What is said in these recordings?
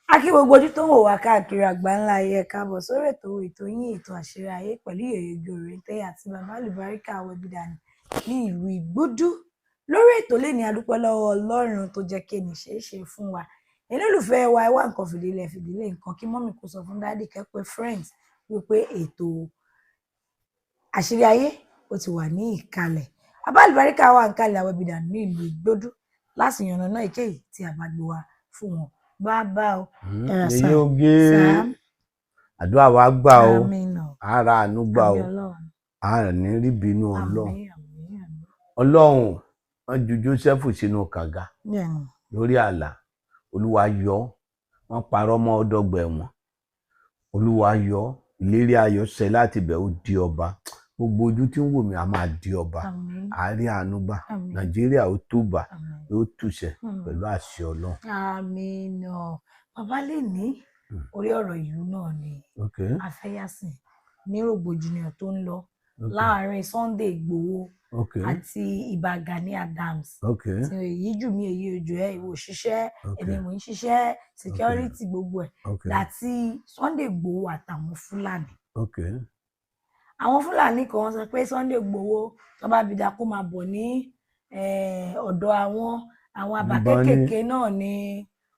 A kí gbogbo ojú tó ń wò wá káàkiri àgbáńlá ayé, ẹ káàbọ̀ sórí ètò yín, ètò Àṣírí Ayé, pẹ̀lú Yèyé Òréńtẹ́ àti bàbá àlùbáríkà Awẹ́bídàní ní ìlú Ìgbódú. Lórí ètò lẹ́ni, a dúpẹ́ lọ́wọ́ Ọlọ́run tó jẹ́ kí ẹnì ṣeé ṣe fún wa. Ẹ̀yin olólùfẹ́ wa, ẹ wá nǹkan fìdílé fìdílé nǹkan, kí mummy kó sọ fún daddy, kẹ́pẹ́ friends wípé ètò Àṣírí Ayé ó ti wà ní ìkàlẹ̀. Bàbá àlùbáríkà wà ń kalẹ̀, Awẹ́bídàní ní ìlú Ìgbódú, láti yànnàná èkéyìí tí a bá gbé wá fún wọn. Bàbá o, ẹ ra sá. Yèyé oge. Sá. Àdúrà wa gbà o. Àmín o. Ara àánú gbà o. Àmín Ọlọ́run. A ní rí bínú Ọlọ́run. Àmín, àmín, àmín. Ọlọ́run, wọ́n ju Jósẹ́fù sínú kànga lórí àlà, Olúwa yọ. Wọ́n parọ́ mọ́ ọdọgbà ẹ̀wọ̀n, Olúwa yọ. Ìlérí ayọ̀ ṣẹ láti bẹ̀, ó di ọba. Gbogbo ojú tí ń wò mí, a máa di ọba. Àmín. Àárí àánú gbà. Àmín. Nàìjíríà ó túbà, Àmín. yóò túṣẹ pẹ̀lú àṣẹ Ọlọ́run. Àmín o. Bàbá, lè ní orí ọ̀rọ̀ ìlú náà ni afẹ́yàsìn ní rògbòdìyàn tó ń lọ láàrin Sunday Igboho àti Ìbà Gani Adams, tí èyí jù mí, èyí ojú ẹ, ìwò òṣìṣẹ́, èmi mò ń ṣiṣẹ́ security, gbogbo ẹ̀, àti Sunday Igboho àtàwọn Fúlàní. Àwọn Fúlàní kan sọ pé Sunday Igboho, tó bá bìdá, kó máa bọ̀ ní ọ̀dọ̀ àwọn àbá Níbo ni? kéékèèké náà ni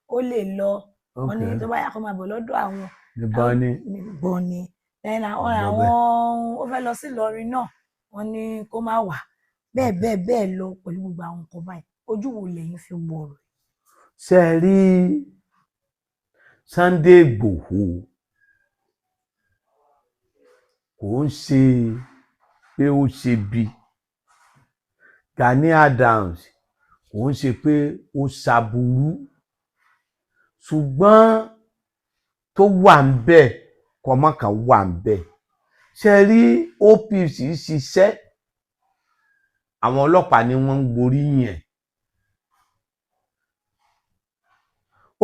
ó lè lọ. Wọ́n ní tó bá yá, kó máa bọ̀ lọ́dọ̀ àwọn. Níbo ni? Níbo ni? Then àwọn Ọ̀gbọ́n. àwọn ó fẹ́ lọ sí Ìlọrin náà, wọ́n ní kó má wà bẹ́ẹ̀ bẹ́ẹ̀ bẹ́ẹ̀ lọ. Pẹ̀lú gbogbo àwọn nǹkan báyìí, ojú wo lẹ́yìn fi wo ọ̀rọ̀ yìí? Ṣe ẹ rí Sunday Igboho, kò ń ṣe pé ó ṣe bí Gani Adams, kò ń ṣe pé ó ṣàbùrú, ṣùgbọ́n tó wà ń bẹ̀ kọ́mọ kan wà ń bẹ̀. Ṣe rí OPC ṣiṣẹ́, àwọn ọlọ́pàá ni wọ́n ń gboríyìn ẹ̀.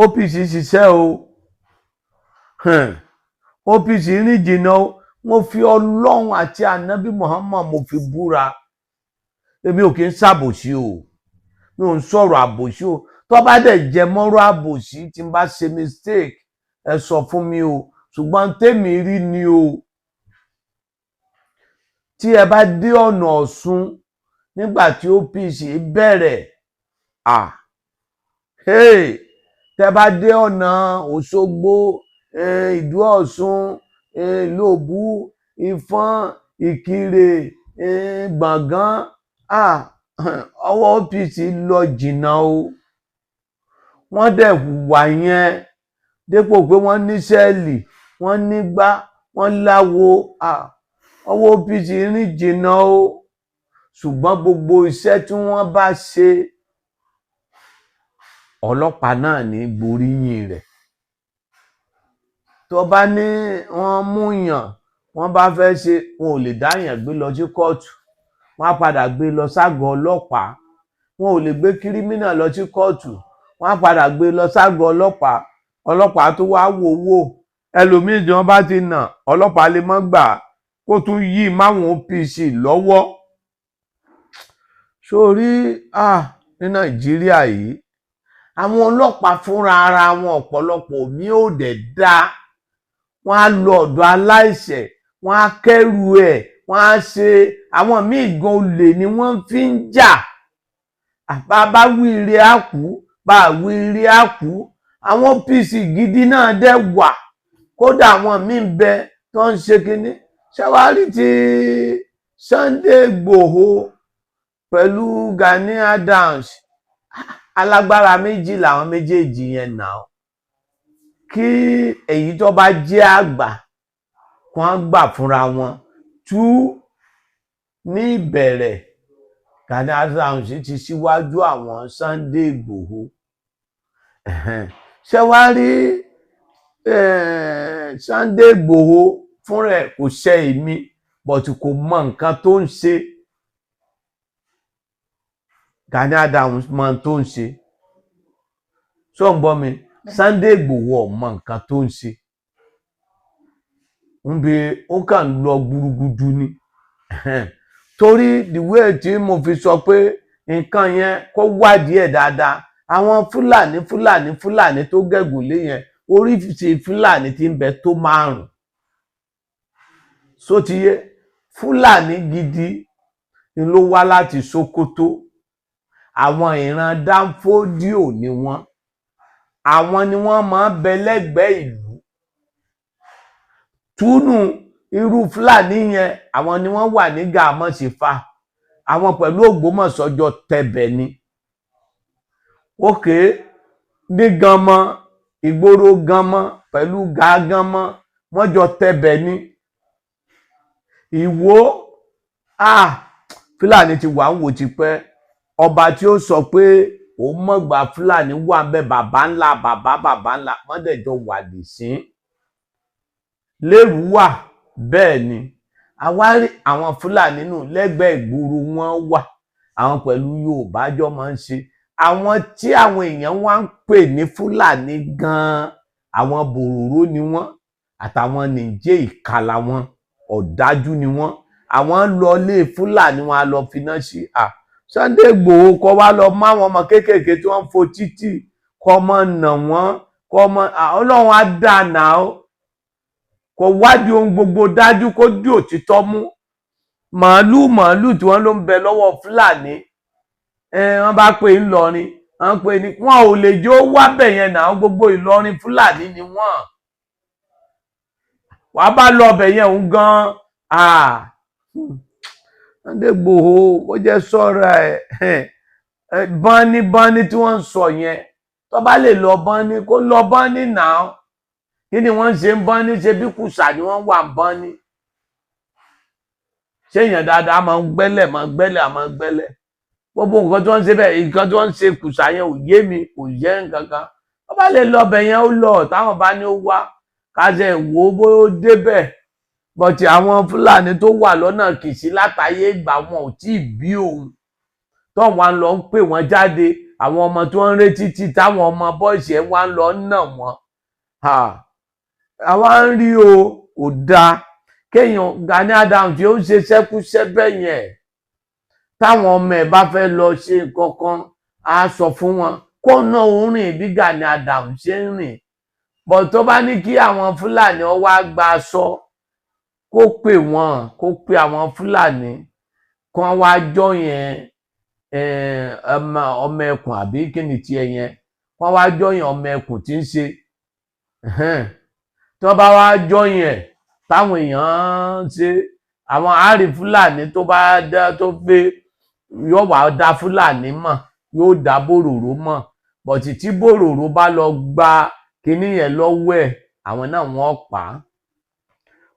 OPC ṣiṣẹ́ o. OPC rìn jìnnà o. Mo fi Ọlọ́run àti Ànábì Muhammad, mo fi búra, èmi ò kì í ṣàbòsí o, mi ò ń sọ̀rọ̀ àbòsí o. Tó bá dẹ̀ jẹ mọ́rọ̀ àbòsí, tí n bá ṣe mistake, ẹ sọ fún mi o. Ṣùgbọ́n tèmi rí ni o, tí ẹ bá dé ọ̀nà Ọ̀ṣun nígbà tí OPC bẹ̀rẹ̀, ah hey, tẹ bá dé ọ̀nà Òṣogbo, Ìdó Ọ̀ṣun, Ìlóbù, Ìfọ̀n, Ìkirè, Gbọ̀ngán, ah, ọwọ́ OPC lọ jìnnà o. Wọ́n dẹ̀ hùwà yẹn dépò pé wọ́n ní cell, wọ́n nígbà, wọ́n láwo. Ah, ọwọ́ OPC rìn jìnnà o. Ṣùgbọ́n gbogbo iṣẹ́ tí wọ́n bá ṣe, ọlọ́pàá náà ní gboríyìn rẹ̀. Tó bá ní wọ́n mú yàn, wọ́n bá fẹ́ ṣe, wọn ò lè dáyàn gbé lọ sí kóòtù, wọ́n á padà gbé lọ ságọ́ ọlọ́pàá. Wọn ò lè gbé criminal lọ sí kóòtù, wọ́n á padà gbé lọ ságọ́ ọlọ́pàá. Ọlọ́pàá tó wá wò wò, ẹlòmíì tí wọ́n bá ti nà, ọlọ́pàá lè mọ́ gbà kó tún yí máwọn OPC lọ́wọ́ sórí. Ah, ní Nàìjíríà yìí, àwọn ọlọ́pàá fúnra ara wọn, ọ̀pọ̀lọpọ̀ mi ò dẹ̀ dá. Wọ́n á lọ ọ̀dọ̀ aláìṣẹ̀, wọ́n á kẹ́rù ẹ̀, wọ́n á ṣe àwọn míì gan, olè ni wọ́n fi ń jà. Bá wí ire á kú, bá wí ire á kú. Àwọn OPC gidi náà dẹ̀ wà, kódà àwọn míì ń bẹ tó ń ṣe kínní. Ṣàwárí ti Sunday Igboho pẹ̀lú Gani Adams, alágbára méjì làwọn méjèèjì yẹn nà ó. Kí èyí tó bá jẹ́ àgbà kàn gbà fúnra wọn tú. Ní ìbẹ̀rẹ̀, Gani Adams ti síwájú àwọn Sunday Igboho. Ṣé wàá rí Sunday Igboho fúnra ẹ̀ kò ṣe èmi, but kò mọ nǹkan tó ń ṣe. Gani Adams mọ tó ń ṣe. Ṣó ń gbọ́ mi? Sunday Igboho ò mọ nǹkan tó ń ṣe, ń bi ó kàn lọ gbúrúgbúdú ni. Torí the way tí mo fi sọ pé nǹkan yẹn, kó wádìí ẹ̀ dáadáa, àwọn Fúlàní Fúlàní Fúlàní tó gẹ̀gùn lé yẹn. Oríṣi Fúlàní tí ń bẹ tó 5. Sótìyé, Fúlàní gidi ni ló wá láti Sókótó. Àwọn ìran Dánfódíò ni wọ́n. Àwọn ni wọ́n máa ń bẹ lẹ́gbẹ̀ẹ́ ìlú. Túnú irú Fúlàní yẹn, àwọn ni wọ́n wà ní Gàmọ́sífà. Àwọn pẹ̀lú Ògbómọ̀ṣọ́ jọ tẹbẹ̀ ni. Ókè ní Ganmọ́, ìgboro Ganmọ́ pẹ̀lú Gàgánmọ́, wọ́n jọ tẹbẹ̀ ni. Ìwó, Fúlàní ti wà ń wò tipẹ́. Ọba tí ó sọ pé òun mọ̀gbà Fúlàní wà ń bẹ, bàbá ńlá bàbá bàbá ńlá, wọ́n dẹ̀ jọ wà dìsín. Lérú wà bẹ́ẹ̀ ni. Àwa rí àwọn Fúlàní nù lẹ́gbẹ̀ẹ́ ìgboro wọn wà. Àwọn pẹ̀lú Yorùbá jọ máa ń ṣe. Àwọn tí àwọn èèyàn wá ń pè ní Fúlàní gan-an, àwọn bòròró ni wọ́n, àtàwọn Nìjẹ́ ìkà làwọn, ọ̀dájú ni wọ́n. Àwọn ń lọ ilé Fúlàní, wọn á lọ finá sí. Sunday Igboho kọ́ wá lọ mọ́ àwọn ọmọ kéékèèké tí wọ́n ń fo títì, kọ́ mọ́ nà wọ́n, kọ́ mọ́ Ọlọ́run á dànà ó. Kò wádìí ohun gbogbo dájú, kó dí òtítọ́ mú. Màálù màálù tí wọ́n ló ń bẹ lọ́wọ́ Fúlàní, wọ́n bá pè ń lọrin, wọ́n pè ní wọn ò lè jó wá bẹ̀ yẹn náà. Gbogbo Ìlọrin Fúlàní ni wọ́n. Wàá bá lọ bẹ̀ yẹn òun gan-an. Sunday Igboho kó jẹ́ sọ́ra ẹ̀. Bọ́ní bọ́ní tí wọ́n ń sọ yẹn, tó bá lè lọ bọ́ní, kó lọ bọ́ní náà. Kí ni wọ́n ń ṣe ń bọ́ní? Ṣe bí kùsà ni wọ́n wà ń bọ́ní? Ṣé èèyàn dáadáa máa ń gbẹ́lẹ̀, máa ń gbẹ́lẹ̀, máa ń gbẹ́lẹ̀? Gbogbo nǹkan tí wọ́n ń ṣe bẹ́ẹ̀, nǹkan tí wọ́n ń ṣe kùsà yẹn ò yé mi, kò yé nǹkan kan. Tó bá lè lọ bẹ̀ yẹn, ó lọ. Táwọn bá ní ó wá, ká ṣe wò ó bóyá ó débẹ̀. Bọ̀tì àwọn Fúlàní tó wà lọ́nà Kìṣí látàyè ìgbà wọn ò tí ì bí òun. Tó wọn lọ ń pè wọ́n jáde, àwọn ọmọ tí wọ́n ń retí títí táwọn ọmọ bọ́ìsì ẹ̀ wá ń lọ nà wọ́n. Àwa ń rí o, kò dáa kéèyàn Gani Adams tí ó ń ṣe ṣẹ́kúṣẹ́ bẹ́ẹ̀ yẹn. Táwọn ọmọ ẹ̀ bá fẹ́ lọ ṣe nǹkan kan, á sọ fún wọn kó náà ó rìn bí Gani Adams ṣe ń rìn. Bọ̀ tó bá ní kí àwọn Fúlàní ó wá gba aṣọ, kó pè wọ́n, kó pè àwọn Fúlàní kán wá jọ yẹn ọmọ ẹkùn àbí kí ni tiẹ̀ yẹn, kán wá jọ yẹn ọmọ ẹkùn tí ń ṣe. Tí wọ́n bá wá jọ yẹn táwọn èèyàn ń ṣe, àwọn àárín Fúlàní tó bá dá tó gbé yóò wá dá Fúlàní mọ̀, yóò dá bòròró mọ̀. Bọ̀tì tí bòròró bá lọ gba kinní yẹn lọ́wọ́ ẹ̀, àwọn náà wọ́n pa á.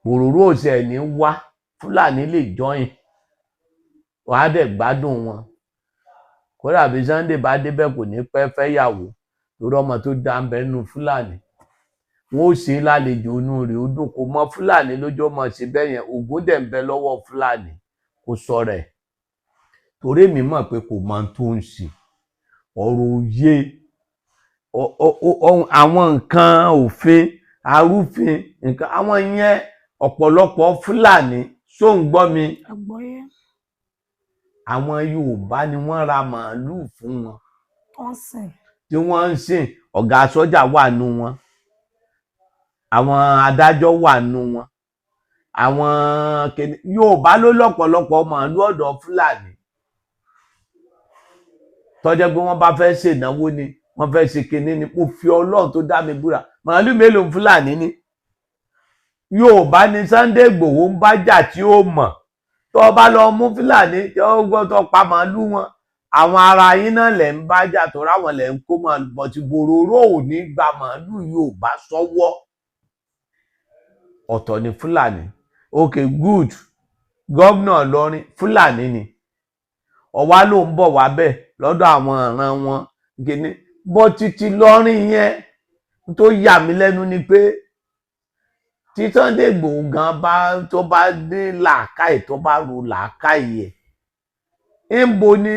Bòròró ọ̀sẹ̀ ní wá, Fúlàní lè jọyìn, wàá dẹ̀ gbádùn wọn. Kódà bí Sunday bá débẹ̀ kò ní pẹ́ fẹ́yàwó, torí ọmọ tó dá ń bẹ nínú Fúlàní. Wọn ó ṣe é lálejò, inú rẹ̀ ó dùn. Kò mọ Fúlàní lójú ọmọ ṣe bẹ́ẹ̀ yẹn. Ògún dẹ̀ ń bẹ lọ́wọ́ Fúlàní, kò sọ̀rọ̀ ẹ̀. Torí èmi mọ̀ pé kò mọ ohun tó ń ṣe. Ọ̀rọ̀ òye, àwọn nǹkan òfin, arúfin, nǹkan àwọn yẹn, ọ̀pọ̀lọpọ̀ Fúlàní ṣó ń gbọ́ mi. Àgbọ́yé. Àwọn Yorùbá ni wọ́n ra màálùú fún wọn. Wọ́n sìn. Tí wọ́n ń sìn. Ọ̀gá sọ́jà wà nù wọn. Àwọn adájọ́ wà nù wọn. Àwọn Yorùbá ló lọ́pọ̀lọpọ̀ màálùú ọ̀dọ̀ Fúlàní. Tó jẹ́ pé wọ́n bá fẹ́ ṣènáwó ni, wọ́n fẹ́ ṣe kinní ni, mo fi Ọlọ́run tó dá mi búra. Màálùú mélòó Fúlàní ni? Yorùbá ni Sunday Igboho ń bá jà tí ó mọ̀. Tó bá lọ mú Fúlàní tí ó gbọ́ tó pa màálù wọn, àwọn ará yín náà lẹ̀ ń bá jà, tó ráwọn lẹ̀ ń kó màálù. Bọ̀tì bòròró ò ní gba màálù Yorùbá sọ́wọ́. Ọ̀tọ̀ ni Fúlàní. Okay, good. Gómìnà Ìlọrin Fúlàní ni. Ọ̀wá ló ń bọ̀ wá bẹ́ẹ̀ lọ́dọ̀ àwọn ìran wọn. Gíní. Bọ́ títí lọ́rin yẹn tó yà mí lẹ́nu ni pé tí Sunday Igboho gan bá tó bá ní làákàyè, tó bá ro làákàyè ẹ̀. Ńbo ni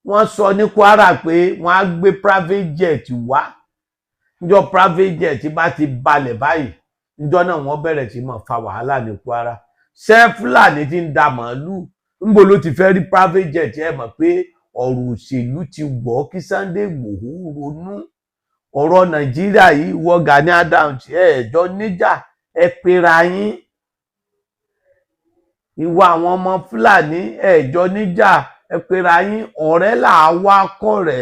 wọ́n sọ ní Kwara pé wọ́n á gbé private jet wá. Níjọ́ private jet bá ti balẹ̀ báyìí, níjọ́ náà wọ́n bẹ̀rẹ̀ sí máa fa wàhálà ní Kwara. Ṣé Fúlàní ti ń da màálù? Ńbo ló ti fẹ́ rí private jet? Ẹ mọ̀ pé ọ̀rọ̀ òṣèlú ti wọ̀ kí Sunday Igboho ronú. Ọ̀rọ̀ Nàìjíríà yìí, wọ Gani Adams, ẹ jọ níjà, ẹ pera yín. Ìwọ àwọn ọmọ Fúlàní, ẹ jọ níjà, ẹ pera yín. Ọ̀rẹ́ là á wá kọ̀rẹ́,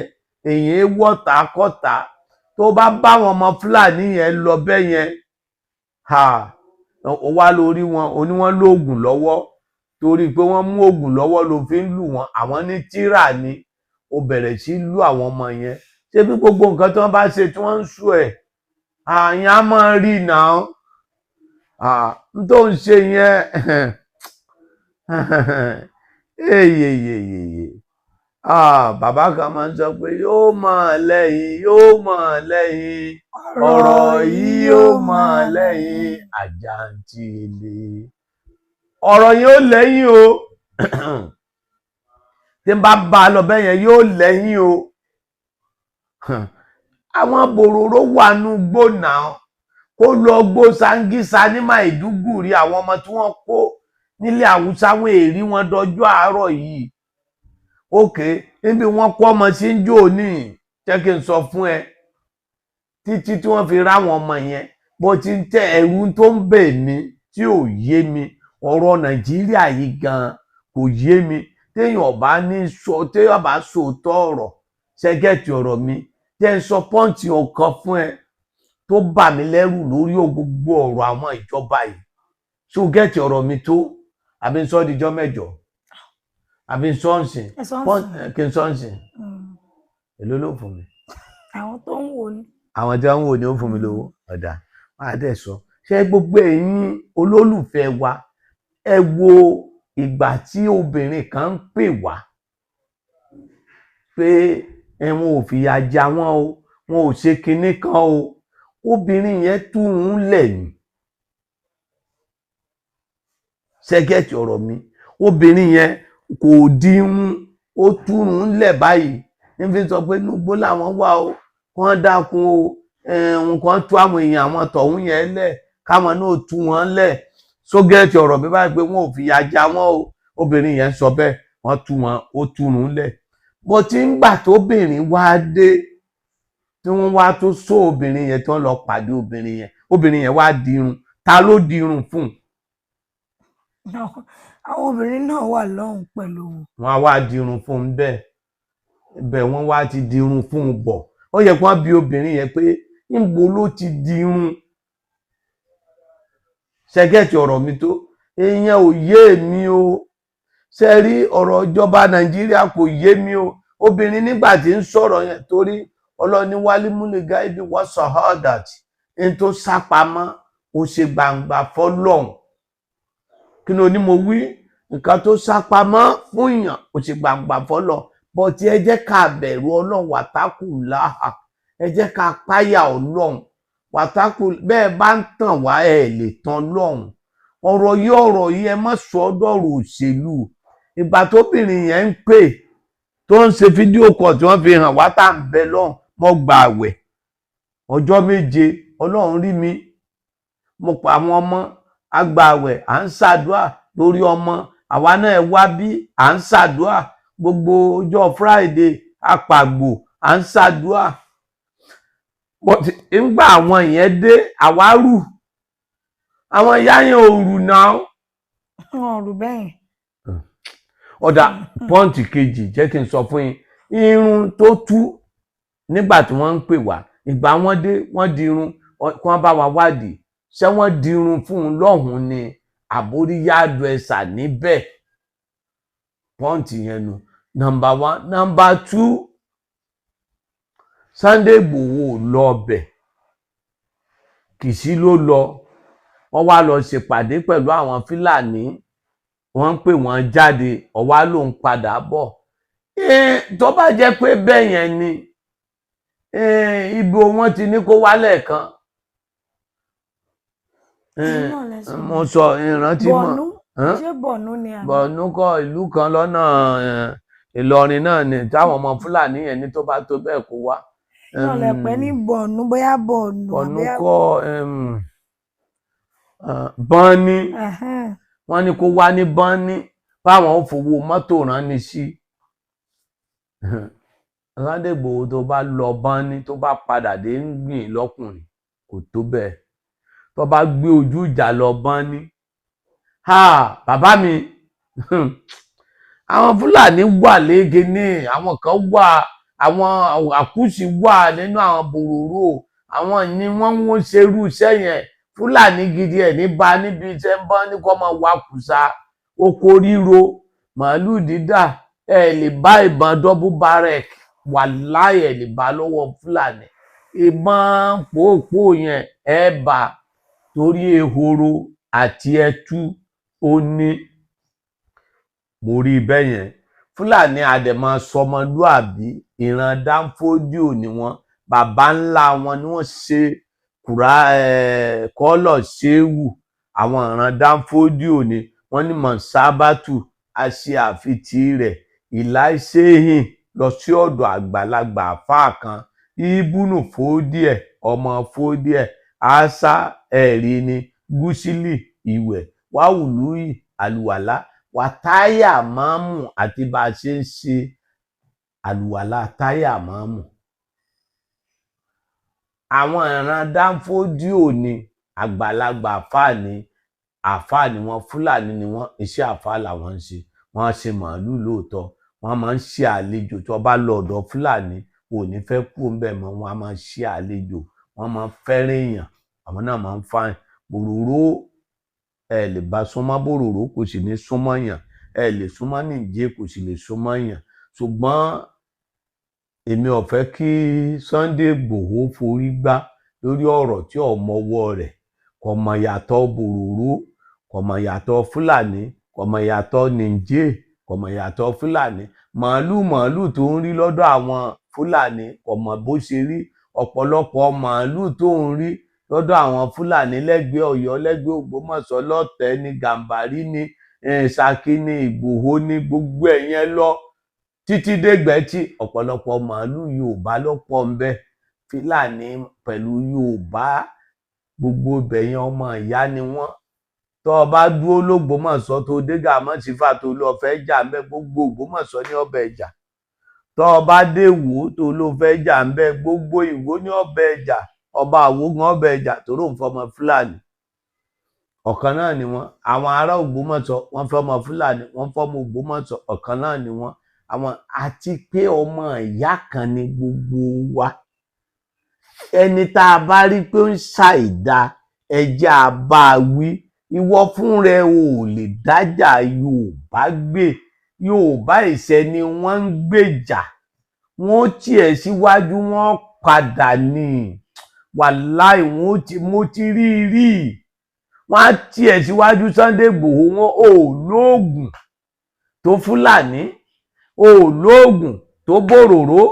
èyàn wọ̀tá kọ̀tá. Tó bá bá àwọn ọmọ Fúlàní yẹn lọ bẹ́ẹ̀ yẹn, ha, ó wá lórí wọn, oní wọn lóògùn lọ́wọ́, torí pé wọ́n mú oògùn lọ́wọ́ ló fi ń lù wọ́n. Àwọn ní tírà ni ó bẹ̀rẹ̀ sí lù àwọn ọmọ yẹn. Ṣé bí gbogbo nǹkan tí wọ́n bá ṣe tí wọ́n ń sùn ẹ̀, àyàn á máa rí náà n tó ń ṣe yẹn. Eyeyeyeye, bàbá kan máa ń sọ pé yóò máa lẹ́yìn, yóò máa lẹ́yìn, ọ̀rọ̀ yìí yóò máa lẹ́yìn àjàǹtìlì, ọ̀rọ̀ yìí ó lẹ́yìn o. Tí n bá bá a lọ bẹ́ẹ̀ yẹn, yóò lẹ́yìn o. Àwọn bòròró wà nù gbóná, kó lọ gbó Sangisa ní Maiduguri. Àwọn ọmọ tí wọ́n kó nílẹ̀ Haúsá, wọn èrí wọn dọjọ́ àárọ̀ yìí. Òkè níbi wọ́n kó ọmọ sí ń jò ní, jẹ́ kí n sọ fún ẹ, títí tí wọ́n fi ráwọn ọmọ yẹn bó ti ń tẹ ẹ̀rù tó ń bè mí tí ò yé mi. Ọ̀rọ̀ Nàìjíríà yìí gan kò yé mi. Téèyàn bá ní sọ, téèyàn bá sòótọ́ ọ̀rọ̀, ṣẹ́gẹ̀tì ọ̀rọ̀ mi, jẹ́ ń sọ pọ́ǹtì ọ̀kan fún ẹ tó bà mí lẹ́rù lórí gbogbo ọ̀rọ̀ àwọn ìjọba yìí. Ṣó gẹ̀tì ọ̀rọ̀ mi tó, àbí ń sọ díjọ́ mẹ́jọ, àbí ń sọ ń sìn? Ẹ sọ ń sìn. Kí n sọ ń sìn? Èló ló fún mi? Àwọn tó ń wò ni. Àwọn tí wọ́n ń wò ni ó fún mi lówó. Ọ̀dà máa dẹ̀ sọ. Ṣé gbogbo ẹ̀yin olólùfẹ́ wa, ẹ wo ìgbà tí obìnrin kan ń pè wá pé ẹ̀wọ̀n ò fìyà já wọn o, wọn ò ṣe kinní kan o. Obìnrin yẹn tú un lẹ̀ ní ṣẹ́gẹ̀tì ọ̀rọ̀ mi. Obìnrin yẹn kò dírun, ó túrun lẹ̀ báyìí, ní fi sọ pé nugbó làwọn wà o, wọ́n dákun o, nǹkan tú àwọn èèyàn àwọn tọ̀hún yẹn lẹ̀, káwọn náà tú wọn lẹ̀. Sógẹ́ẹ̀tì ọ̀rọ̀ mi báyìí pé wọn ò fìyà já wọn o. Obìnrin yẹn sọ bẹ́ẹ̀, wọ́n tú wọn, ó túrun lẹ̀. Bó ti ń gbà tóbìnrin wá dé, tí wọ́n wá tó sọ obìnrin yẹn, tí wọ́n lọ pàdé obìnrin yẹn, obìnrin yẹn wá dirun. Ta ló dirun fún un? Àwọn obìnrin náà wà lọ́hùn pẹ̀lú wọn. Wọ́n á wá dirun fún un bẹ́ẹ̀ bẹ́ẹ̀, wọ́n wá ti dirun fún un bọ̀. Ó yẹ kí wọ́n bi obìnrin yẹn pé níbo ló ti dirun. Ṣẹgẹ́tì ọ̀rọ̀ mi tó ìyẹn ò yé mi o. Ṣe rí ọ̀rọ̀ ìjọba Nàìjíríà kò yé mi o. Obìnrin nígbà tí ń sọ̀rọ̀ yẹn, torí ọlọ́ni wálé múlẹ̀gá ibi wọ́n sọ ọ́dàt ní tó sápamọ́, ó ṣe gbangba fọlọ́hún. Kí ni oní mo wí? Nǹkan tó sápamọ́ fún èèyàn, ó ṣe gbangba fọlọ́. Bọ́tí ẹ jẹ́ ká bẹ̀rù Ọlọ́run, wàtákù láhà, ẹ jẹ́ ká páyà Ọlọ́run, wàtákù. Bẹ́ẹ̀ bá ń tàn wá, ẹ lè tàn lọ́hùn. Ọ̀rọ̀ yìí, ọ̀rọ̀ yìí, ẹ má sọ ọ́ dọ̀rọ̀ òṣèlú. Ìgbà tóbìnrin yẹn ń pè, tó ń ṣe fídíò kọ̀ tí wọ́n fi hàn wá, tá à ń bẹ lọ́hùn, mo gbà àwẹ̀ ọjọ́ 7, Ọlọ́run rí mi. Mo pa àwọn ọmọ àgbà àwẹ̀, à ń ṣàdúà lórí ọmọ àwa náà. Ẹ wá bí à ń ṣàdúà gbogbo ọjọ́ Friday, apàgbò, à ń ṣàdúà. But ńgbà àwọn yẹn dé, àwa rù, àwọn ìyá yẹn ò rù náà. Wọn ò rù bẹ́ẹ̀. Ọ̀dà pọ́ǹtì kejì, jẹ́ kí n sọ fún yín. Irun tó tú nígbà tí wọ́n ń pè wá, ìgbà wọ́n dé, wọ́n dirun, kí wọ́n bá wa wádìí, ṣé wọ́n dirun fún un lọ́hùn-ún ni, àbórí hairdresser níbẹ̀? Pọ́ǹtì yẹn nu number one. Number two, Sunday Igboho lọ ọbẹ̀, Kìsí ló lọ. Wọ́n wá lọ ṣèpàdé pẹ̀lú àwọn Fúlàní, wọ́n ń pè wọ́n jáde, ọ̀wá ló ń padà bọ̀. Tó bá jẹ́ pé bẹ́ẹ̀ yẹn ni, ibo wọn ti ní kó wálẹ̀ kan? Mo sọ ìrántí mọ́. Bọ̀nú, ṣé Bọ̀nú ni àbí? Bọ̀nú kọ́, ìlú kan lọ́nà Ìlọrin náà ni táwọn ọmọ Fúlàní yẹn ní tó bá tó bẹ́ẹ̀ kó wá. Náà lẹ pẹ́ ní Bọ̀nú, bóyá Bọ̀nú. Bọ̀nú kọ́, Bọ́ní. Wọ́n ní kó wá ní Bọ́ní, fáwọn ò fowó mọ́tò rán ni sí. Sunday Igboho tó bá lọ bán ní, tó bá padà dé ń gbìn lọ́kùnrin, kò tó bẹ́ẹ̀. Tó bá gbé ojú ìjà lọ bán ní, ha, bàbá mi, àwọn Fúlàní wà lége ní, àwọn kan wà, àwọn àkúsì wà nínú àwọn bòròró, àwọn ni wọ́n ń ṣerú iṣẹ́ yẹn. Fúlàní gidi ẹ̀ ní bá níbi iṣẹ́ ń bá ní kó máa wá kùsà oko ríro, màálù dídà. Ẹ lè bá ìbọn double barrel, wàláì, ẹ lè bá lọ́wọ́ Fúlàní. Ìbọn pòópòó yẹn ẹ bá, torí ehoro àti ẹtú ó ní. Mo rí bẹ́ẹ̀ yẹn. Fúlàní àdèmọ sọmọlúàbí, ìran Dáńfódíò ni wọ́n. Bàbá ńlá wọn ni wọ́n ṣe kùrá kọ́lọ̀ ṣéwù. Àwọn ìran Dáńfódíò ni wọ́n ní mọ̀sábàtù àṣẹ àfitì rẹ̀ ìláìṣẹ́yìn lọ sí ọ̀dọ̀ àgbàlagbà àfáà kan, ìbùnú fòdíẹ̀, ọmọ fòdíẹ̀ àṣà ẹ̀rí ni gúsílì ìwẹ̀ wàhùlùyì àlùwàlá wàtáyà máàmù, àti bá a ṣe ń ṣe àlùwàlá táyà máàmù. Àwọn ìran Dáńfódíò ni àgbàlagbà àfáà ni, àfáà ni wọ́n, Fúlàní ni wọ́n. Iṣẹ́ àfáà làwọn ń ṣe. Wọ́n ṣe màálù lóòótọ́, wọ́n máa ń ṣe àlejò. Tí wọ́n bá lọ ọ̀dọ̀ Fúlàní, ò ní fẹ́ kú ńbẹ̀ mọ́. Wọ́n á máa ṣe àlejò, wọ́n máa ń fẹ́ràn èèyàn, àwọn náà máa ń fáìn. Bòròró ẹ lè bá súnmọ́, bòròró kò sì ní súnmọ́ yàn. Ẹ lè súnmọ́ nìjẹ́, kò sì lè súnmọ́ yàn. Ṣùgbọ́n èmi ò fẹ́ kí Sunday Igboho forí gbá lórí ọ̀rọ̀ tí ò mọwọ́ rẹ̀. Kò mọ̀ yàtọ̀ bòròró, kò mọ̀ yàtọ̀ Fúlàní, kò mọ̀ yàtọ̀ nìjẹ́, kò mọ̀ yàtọ̀ Fúlàní. Màálù, màálù tó ń rí lọ́dọ̀ àwọn Fúlàní, kò mọ̀ bó ṣe rí. Ọ̀pọ̀lọpọ̀ màálù tó ń rí lọ́dọ̀ àwọn Fúlàní lẹ́gbẹ̀ẹ́ Ọ̀yọ́, lẹ́gbẹ̀ẹ́ Ògbómọ̀ṣọ́, lọ́tẹ̀ ní Gàǹbàrí ní Ṣakí ní Ìgbòho ní gbogbo ẹ̀ yẹn lọ títí dégbẹ́tì, ọ̀pọ̀lọpọ̀ màálù Yorùbá ló pọ̀ ń bẹ. Fúlàní pẹ̀lú Yorùbá, gbogbo ibẹ̀ yẹn, ọmọ ìyá ni wọ́n. Tó o bá dúró lÓgbómọ̀ṣọ́, tó dé Gàmọ́sífà, tó lọ fẹ́ jà ń bẹ, gbogbo Ògbómọ̀ṣọ́ ní ọbẹ̀ ìjà. Tó o bá dé Ìwó, tó lọ fẹ́ jà ń bẹ, gbogbo Ìwó ní ọbẹ̀ ìjà. Ọba Àwó gan ọbẹ̀ ìjà, tó rò ń fọmọ Fúlàní. Ọ̀kan náà ni wọ́n. Àwọn ará Ògbómọ̀ṣọ́, wọ́n fọmọ Fúlàní, wọ́n fọmọ Ògbómọ̀ṣọ́, ọ̀kan náà ni wọ́n. Àwọn àti pé ọmọ ìyá kan ni gbogbo wa. Ẹni tá a bá rí pé ó ń ṣàìdá, ẹjẹ́ a bá a wí. Ìwọ fún rẹ ò lè dájà Yorùbá gbé. Yorùbá ìṣẹ́ ni wọ́n ń gbèjà, wọ́n tiẹ̀ síwájú, wọ́n padà ní wàláì. Wọ́n ti, mo ti rí rí, wọ́n á tiẹ̀ síwájú Sunday Igboho. Wọn ò lóògùn tó Fúlàní, ò lóògùn tó bòròró,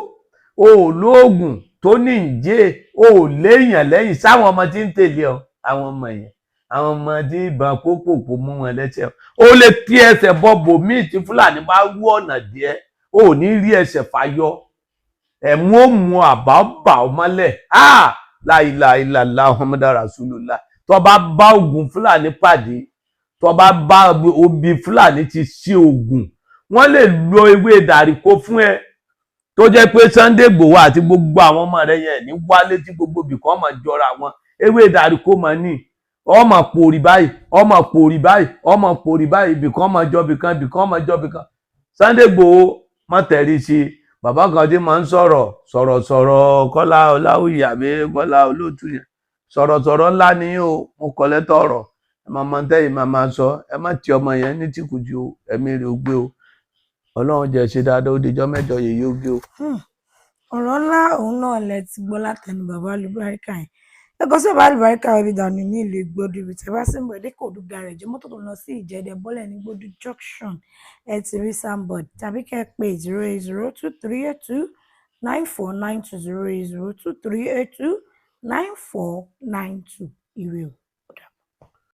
ò lóògùn tó níjẹ́, ò léèyàn lẹ́yìn sáwọn ọmọ tí ń tẹ̀lé ọ. Àwọn ọmọ yẹn, àwọn ọmọ tí ìbọn kókòkò mú wọn lẹ́sẹ̀, ó lè tí ẹsẹ̀ bọ bòmíì. Tí Fúlàní bá wú ọ̀nà díẹ̀, ó ní rí ẹsẹ̀ fàyọ, ẹ̀mú ó mu àbá bà ọ́ mọ́lẹ̀. Láìláìlàlá Muhammadu Rasulullah. Tó bá bá oògùn Fúlàní pàdé, tó bá bá obì Fúlàní ti sí oògùn, wọ́n lè lo ewé dàríkó fún ẹ, tó jẹ́ pé Sunday Igboho àti gbogbo àwọn ọmọ rẹ̀ yẹn ní wálé, tí gbogbo ibìkan máa jọra wọn. Ewé dàríkó máa ní ọmọ pòrì báyìí, ọmọ pòrì báyìí, ọmọ pòrì báyìí, ibìkan máa jọ ibìkan, ibìkan máa jọ ibìkan. Sunday Igboho má tẹ̀rí sí i. Bàbá kan tí máa ń sọ̀rọ̀ sọ̀rọ̀ sọ̀rọ̀, Kọ́lá Ọláwùyí àbí Kọ́lá Olóòtú yẹn, sọ̀rọ̀ sọ̀rọ̀ ńlá ni o. Mo kọ́ lẹ́tọ̀ ọ̀rọ̀, ẹ máa mọ tẹ́yìn máa máa sọ. Ẹ má ti ọmọ yẹn ní tìkùtì o, ẹ̀mí rẹ̀ ó gbé o. Ọlọ́run jẹ́ ṣe dáadáa. Ó dijọ́ mẹ́jọ yìí yóò gbé o. Ọ̀rọ̀ ńlá òun náà lẹ ti gbọ́ látẹnu bàbá Alùbáríkà yẹn. Ẹ kàn sí bàbá Alùbáríkà Webidanu ní ìlú Igbódù. Ibi tẹ́ bá sì ń bọ̀ dé Kòdú garage, mọ́tò tó ń lọ sí Ìjẹ̀dẹ̀, bọ́lẹ̀ ní Igbódù junction, ẹ ti rí signboard, tàbí kẹ́ ẹ pé 08023829492, 08023829492. Ire o.